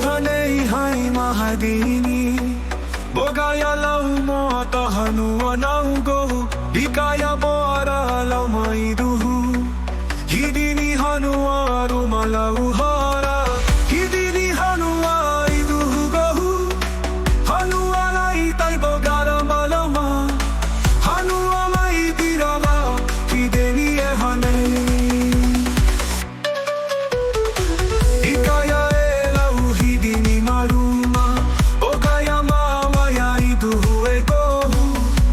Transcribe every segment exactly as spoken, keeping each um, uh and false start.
Hanei hai mahadini, bogaiya lao mo'na ta hanua nai gohu, i kaya bo'ara lao ma i duhu. Hidini hanua ruma lao hara, hidini hanua i duhu gohu. Hanua nai tai bogara ma lao ma, hanua mai tiraba, hidini e hanei. I kaya e lao hidini ma ruma, bogaiya ma maña i duhu e gohu.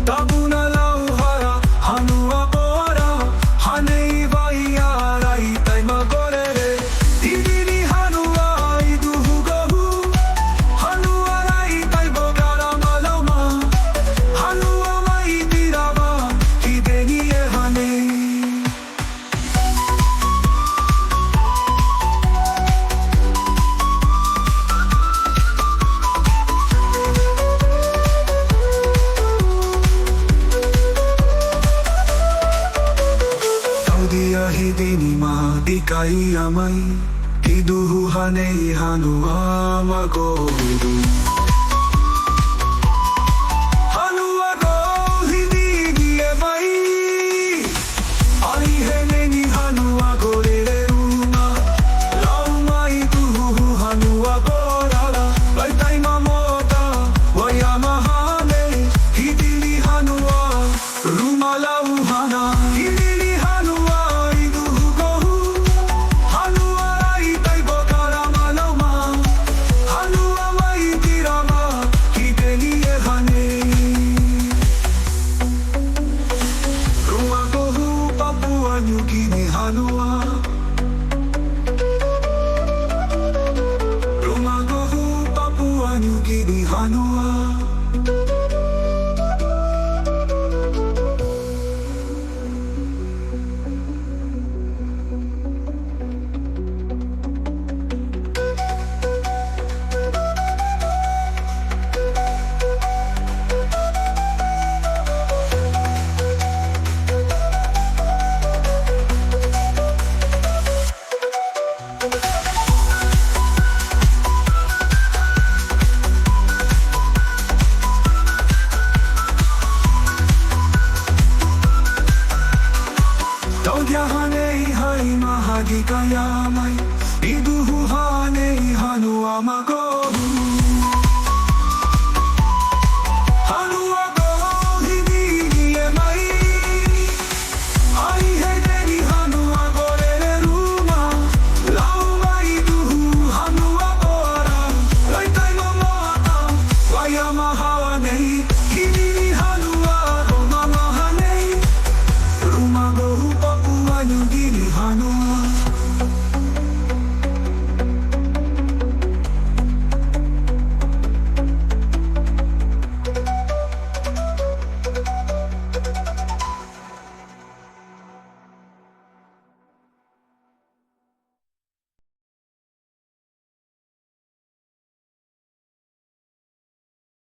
Ta buna lao hara, hanua bo'ara, hanei baiya rai tai ma gorere. Hidini hanua i duhu gohu, hanua nai tai bogara ma lao ma, hanua mai tiraba, hidini e hanei. Tåya' hidini ma dikaiya mai, i duhu hanei hanua ma gohu. Hanua gohu hidini e mai. Ai hene ni hanua gorere ruma, lao ma i duhu hanua bo'ara, bai tai ma mo'na, wayama hanei, hidini hanua ruma lao hana, hidini hanua i duhu gohu, hanua nai tai bogara ma lao ma, hanua mai tiraba, hidini e hanei. Ruma gohu Papua New Guinea hanua. Ruma gohu Papua New Guinea hanua. Tåya' hanei hai mahadikaiya mai, i duhu hanei hanua ma gohu.